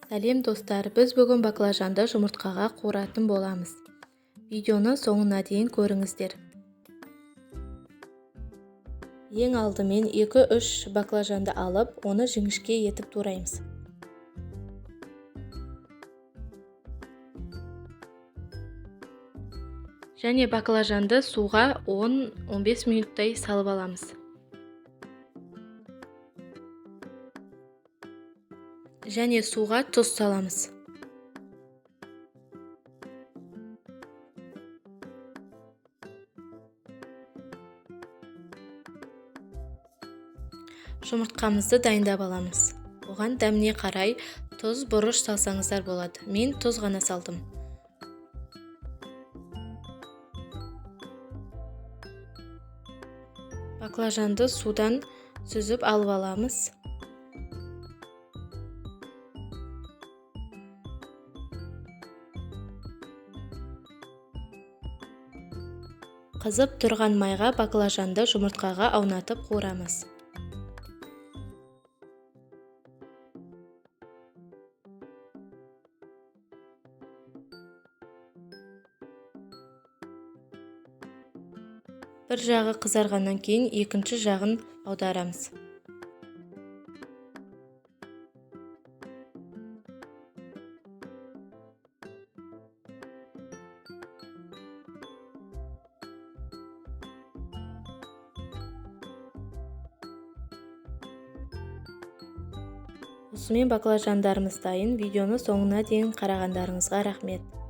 Сәлем, достар! Біз бүгін баклажанды жұмыртқаға қуыратын боламыз. Видеоны соңына дейін көріңіздер. Ең алдымен 2-3 баклажанды алып, оны жіңішке етіп тураймыз. Және баклажанды суға 10-15 минуттай салып аламыз. Және суға тұз саламыз. Жұмыртқамызды дайындап аламыз. Оған дәміне қарай тұз, бұрыш салсаңыздар болады. Мен тұз ғана салдым. Баклажанды судан сүзіп алып аламыз. Қызып тұрған майға баклажанды жұмыртқаға аунатып қуырамыз. Бір жағы қызарғаннан кейін екінші жағын аударамыз. Осымен баклажандарымыз дайын. Видеоны соңына дейін қарағандарыңызға рахмет.